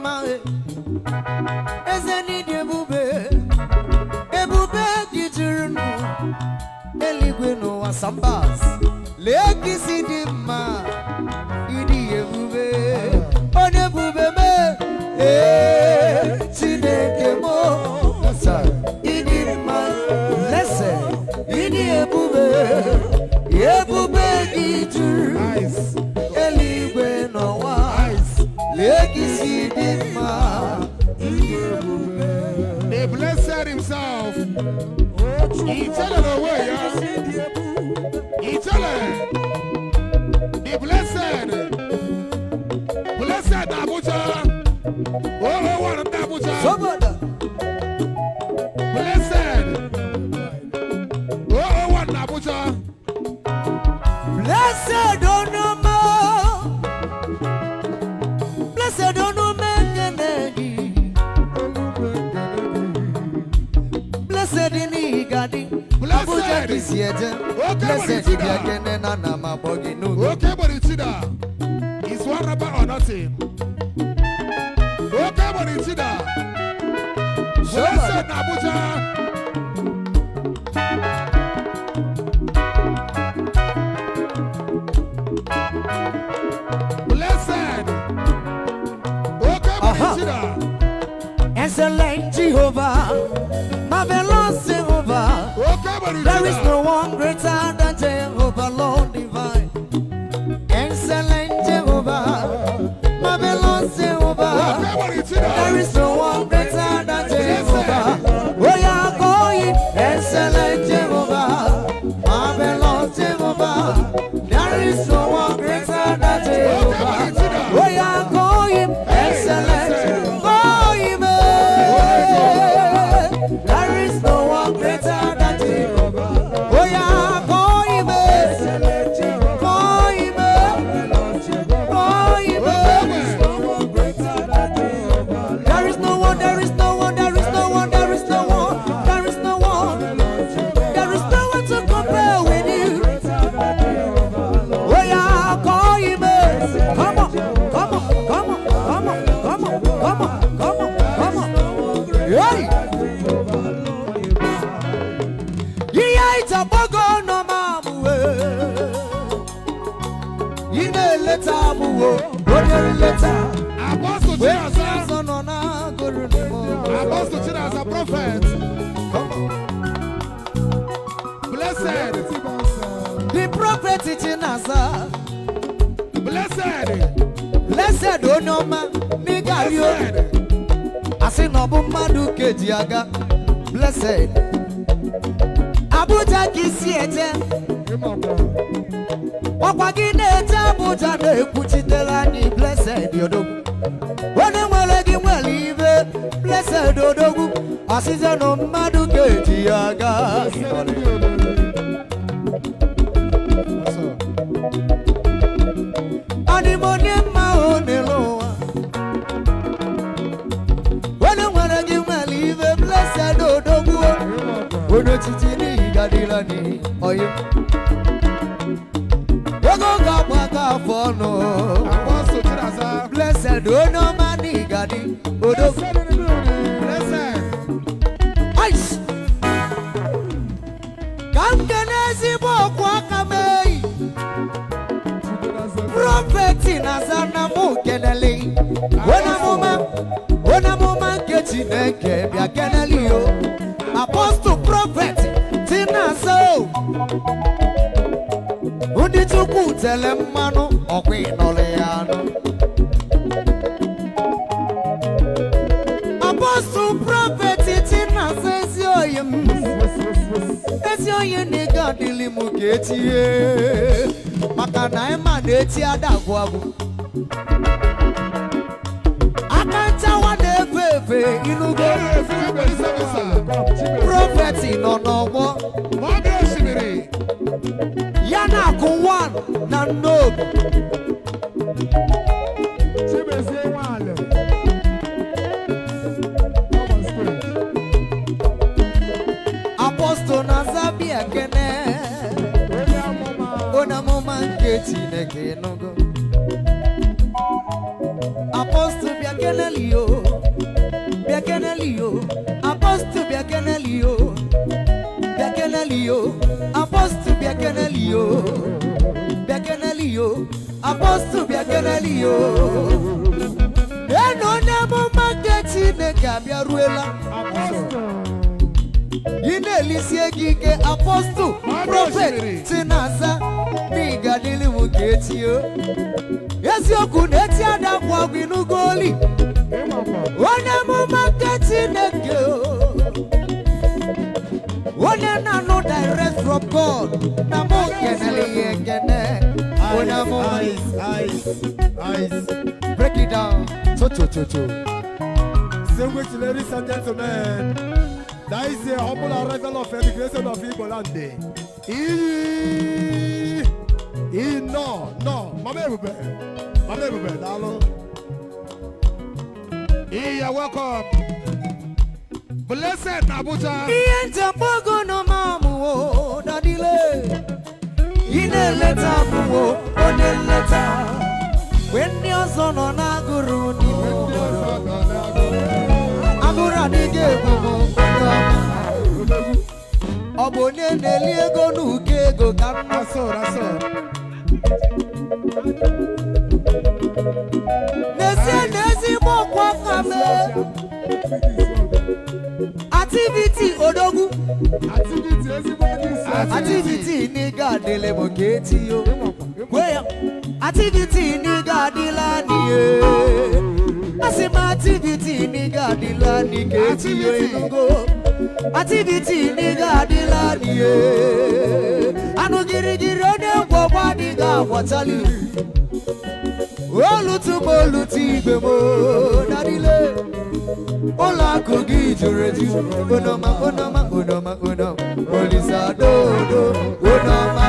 mma e. Eze n'ịdị ebube, ebube gị juru n'ụwa, eluigwe n'ụwa sambas. Lee ka isi dị mma, ịdị ebube, onye ebube mee. Ee, Chineke m, ịdị mma, lese, ịdị ebube, ebube gị juru eluigwe n'ụwa. Lee ka isi dị mma. The blessed himself. Ijele n'onwe ya. Ijele. The blessed. Blessed Abuja. Oh, one of Abuja. Soboda. Blessed. Oh, one Abuja. Blessed onuma, blessed onuma ekene gị. Blessed n'igadi. Blessed. Abuja ka isi eje. Oke Blessed nwere bịa Chida. kene na na m akpọ gị n'oge. Okay, but it's Chida. It's one rubber or nothing. Okay, but it's Chida. Blessed Abuja. Blessed. Okay, but Aha. it's Chida. Excellent Jehovah, marvelous Jehovah. Okay, but it's There is Chida. no one greater than Jehovah, Lord divine. Excellent Jehovah, marvelous Jehovah. Okay, but it's Chida. There is no one greater than Jehovah. We are going, excellent Jehovah, marvelous Jehovah. There is no one greater than Jehovah. We are going, excellent, going, eh. There is no one greater than Jehovah. We are going, eh. Going, eh. Going, eh. There is no one, there is no one, there is no one, there is no one, there is no one, there is no one to compare with you. Oh yeah, call him. Eh. Come on, come on, come on, come on, come on, come on, come on, come on. Hey! Ihe ịchọgbago nọ m amụwe. Ị na-eleta amụwo, onye nleta. Apostle Wee ndị Chinaza. ọzọ nọ na-agụrụ n'ime. Apostle Chinaza, prophet. Come on. Blessed. The prophet Chinaza, Blessed. blessed onye ọma n'ịgari obi. Blessed. Asị na ọ bụ mmadụ ka eji aga. Blessed. Abuja ka isi eje. Ọkwa gị na-eje Abuja na-ekwuchitere anyị blessed odogwu. Onye nwere gị nwere ibe blessed odogwu. Asịzie na mmadụ ka eji ya aga. Adị m onye mma o n'elu ụwa. Onye nwere gị nwere ibe blessed odogwu. Onye otiti n'ihi gadịla n'ihi oyi. Ego ga-agba gị afọ ọnụ. Apostle Chinaza. Blessed onye ọma n'ihi gadị odogwu. Blessed. Ice! Ka m kene ezigbo ọkwụ aka m eyi. Prophet na-aza na mụ kenele. Onye amụma nke Chineke bịa kenele o. Apostle Prophet Chinaza o. Ndị Chukwu tele mmanụ ọkwa ịnọrọ ya anụ. Apostle Prophet Chinaza ezi oyi m. Ezi onye na-ego adịlị m ka etinye maka na ịma na eti ada agwụ agwụ aka nchawa na-efe efe inugo. Prophet nọ n'ọgbọ. Mọbi osimiri. Ya na akụ 1 na nnobi. Chimezie Nwale. Come on stage. Apostle na Zabia kene. Onye amụma. Onye amụma nke Chineke nụgo. Apostle bịa keneli o, bịa keneli o. Apostle bịa keneli o, bịa keneli o. Apostle bịa keneli o, bịa keneli o. Apostle bịa keneli o. Enu onye amụma nke Chineke abịaruela. Ị na-elisie gị ike, apostle, prophet Tinaza, n'ịga dịrị m ka echi o. Eziokwu na eti ada kwa gị n'ugoli. Onye amụma nke Chineke o. Onye na-anụ direct from God na mụ kenele ya ekene. Onye amụma. Ice, ice, ice. Break it down. Cho cho cho cho. Distinguished ladies and gentlemen, that is the humble arrival of the creation of Igbo land. Iyi, iyi, no, no, Mama Ebube, Mama Ebube, daalụ. Iya, welcome. Blessed Abuja. Ihe njem ogo nọ m amụwo dadile. Ị na-eleta amụwo onye nleta. Mgbe ndị ọzọ nọ na-agụrụ n'ime obodo. Agụrụ adịghị egbu m, onye ọma. Ọ bụ onye na-eli ego n'uko ego ka m nọ. That's all, that's all. N'ezie na ezigbo ọkwa aka mee. Activity odogwu. Activity, ezigbo onye isi. Activity n'iga adịlị m ka etiyo. Kwe ya. Activity n'iga adịla n'ihe. Asị m activity n'iga adịla n'i ka etiyo enugo. Activity n'iga adịla n'ihe. Anụ girigiri onye ngwọgwa adịghị agwọtali. Olutu m olutu igwe m dadile. Ụlọ akụ gị juru eju. Onoma, onoma, onoma, onoma. Olisa dodo, onoma.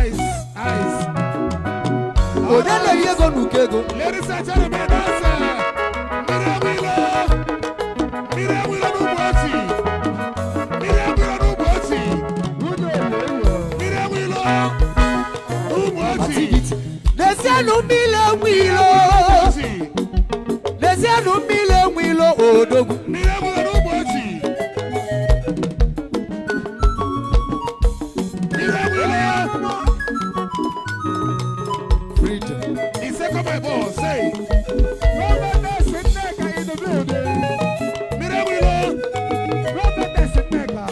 Ice, ice. Onye na-eri ego n'uko ego? Ladies and gentlemen, that's Miriam. Miriam n'Ugbochi. Miriam n'Ugbochi. Miriam Ugbochi. Activity. N'ezienụ mmiri enwe ilo. Ugbochi. N'ezienụ mmiri enwe ilo odogwu. Miriam n'Ugbochi. Miriam. Freedom. The second my boss, say. Prophetess Nneka in the building. Miriam. Prophetess Nneka.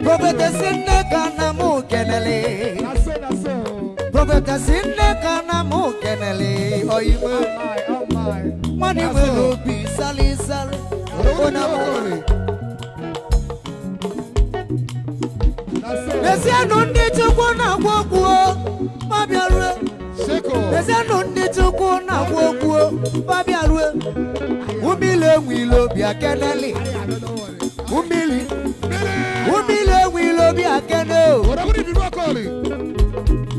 Prophetess Nneka na mụ kenele. That's it, that's it. Prophetess Nneka na mụ kenele. Oyime. Oh my, oh my. Nwanne nwere obi sali sali. Onye amụma. That's it. N'ezienụ ndị Chukwu na-agwa okwu o, ma bịarue. Sheko. N'ezienụ ndị Chukwu na-agwa okwu o, ma bịarue. Mmiri enwe ilo bịa keneli. Mmiri, mmiri enwe ilo bịa kene o. Odogwu ni Okoli.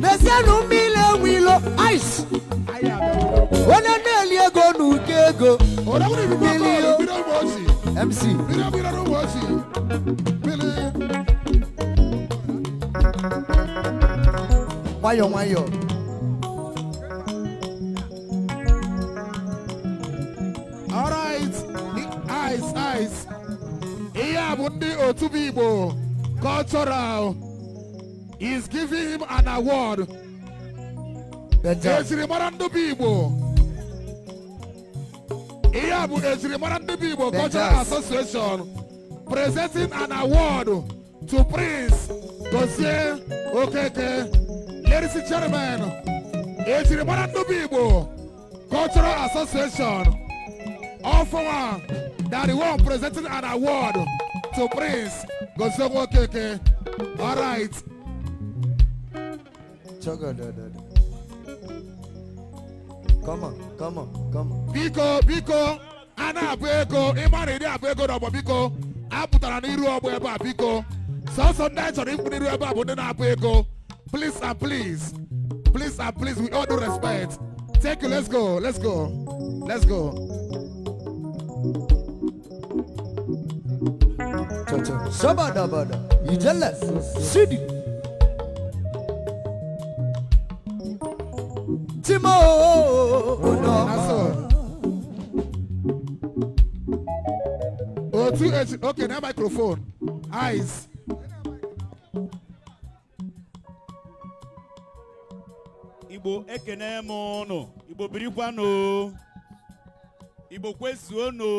N'ezienụ mmiri enwe ilo ice. Onye na-eli ego n'uko ego. Odogwu ni Mmiri o. Okoli. Miriam Ugbochi. MC. Miriam Ugbochi. Mmiri. Nwayọ nwayọ. All right. The ice, ice. Ihe a bụ ndị otu bụ Igbo cultural is giving him an award. Benja. Ejirimara ndị bụ Igbo. Ihe a bụ ejirimara ndị bụ Igbo Cultural Benjas. Association presenting an award to Prince Gozie Okeke. Ladies and gentlemen, ejirimara ndị bụ Igbo Cultural Association all former that the one presenting an award to Prince Gozie Okeke. All right. Chogodododo. Come on, come on, come on. Biko, biko, a na-abụ ego ịmara ịdị abụ ego n'ọgbọ, biko apụtara n'iru ọgbọ ebe a. Biko, sọsọ ndị anyị chọrọ ikwu n'iru ebe a bụ ndị na-abụ ego. Please and please, please and please, with all due respect, thank you. Let's go, let's go, let's go. Chocho. Shabadabada. Ijele. Sidi. Timo. That's all. Otu eji okay na microphone. Eyes. Igbo ekene m ụnụ. Igbo birikwanụ. Igbo kwezuonụ.